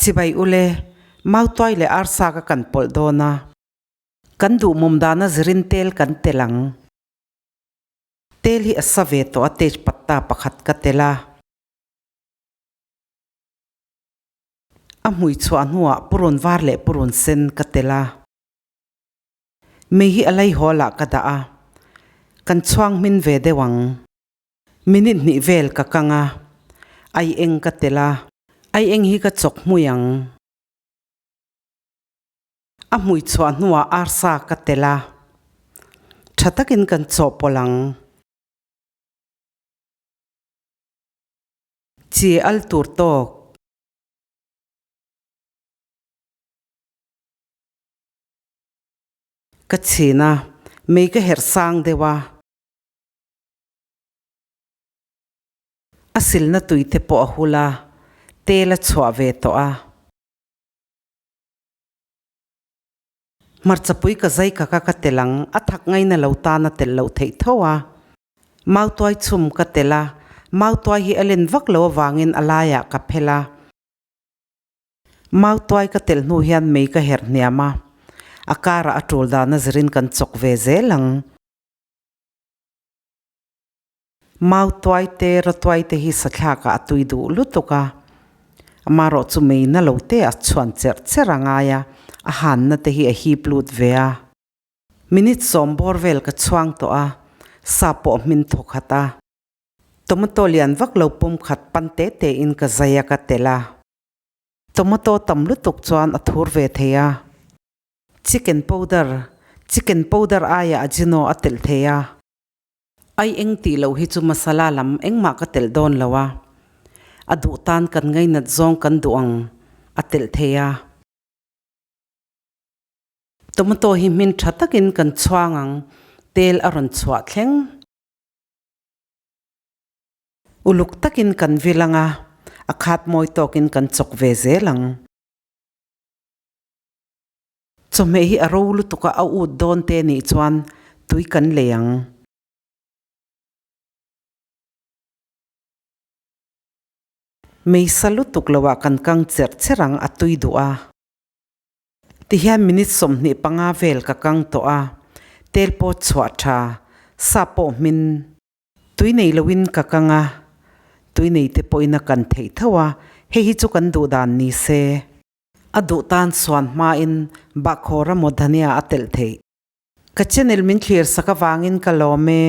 Chibai ule, mautuai leh arsa ka kan pawlh dawn a. Kan duhmawm dana zirin tel kan tel ang. Tel hi a sa ve tawh a tejpatta pakhat ka tel a. A hmui chhuah hnuah purun var leh purun sen ka tel a. Mei hi a laihawl ah ka dah a, kan chhuang hmin ve deuh ang. Minute hnih vel ka kang a, ai eng ka tel a, ai eng hi ka chawk hmui ang. A hmui chhuah hnuah arsa ka tel a, tha takin kan chawhpawlh ang. Chi al tur tawk. Ka chhin a, mei ka herh sang deuh a. A silna tui te pawh a hul a, tel a chhuah ve tawh a. Hmarchapui ka zai kaka ka tel ang, a thak ngaina lo tan a tel loh theih tho a. Mautuai chhum ka tel a, mautuai hi a len vak lo avangin a laiah ka phel a. Mautuai ka telh hnu hian mei ka herh hniam a, a karah a tul dana zirin kan chawk ve zel ang. Mautuai te rawtuai te hi sathlakah a tui duh lutuk a, amarawh chu mei na lo te a chhuan cherh cherh a ngai a, a hanna te hi a hip lut ve a. Minute sawm bawr vel ka chhuang tawh a, sa pawh hmin thaw khat a. Tomato lian vak lo pum khat pan te te in ka zai a ka telh a. Tomato tam lutuk chuan a thur ve thei a. Chicken powder, Chicken powder aiah ajino a telh thei a. Ai eng tih loh hi chu masala lam engmah ka telh dawn lo a. A duh tan kan ngainat zawng kan duh ang a telh thei a. Tomato hi hmin tha takin kan chhuang ang, tel a rawn chhuah thleng. Uluk takin kan vil ang a, a khat mawi tawkin kan chawk ve zel ang. Chawhmeh hi a ro lutuk a, a ut dawn te nih chuan tui kan lei ang. Meisa lutuk loah kan kang cherh cherh ang, a tui duh a. Tihian minute 25 vel ka kang tawh a, tel pawh chhuah tha, sa pawh hmin. Tui nei loin ka kang a, tui nei te pawhin a kan theih tho a, hei hi chu kan duh dan ni se. A duh tan suan hmain bahkhawr a maw dhania a telh theih. Ka channel min thlir sak avangin ka lawm e.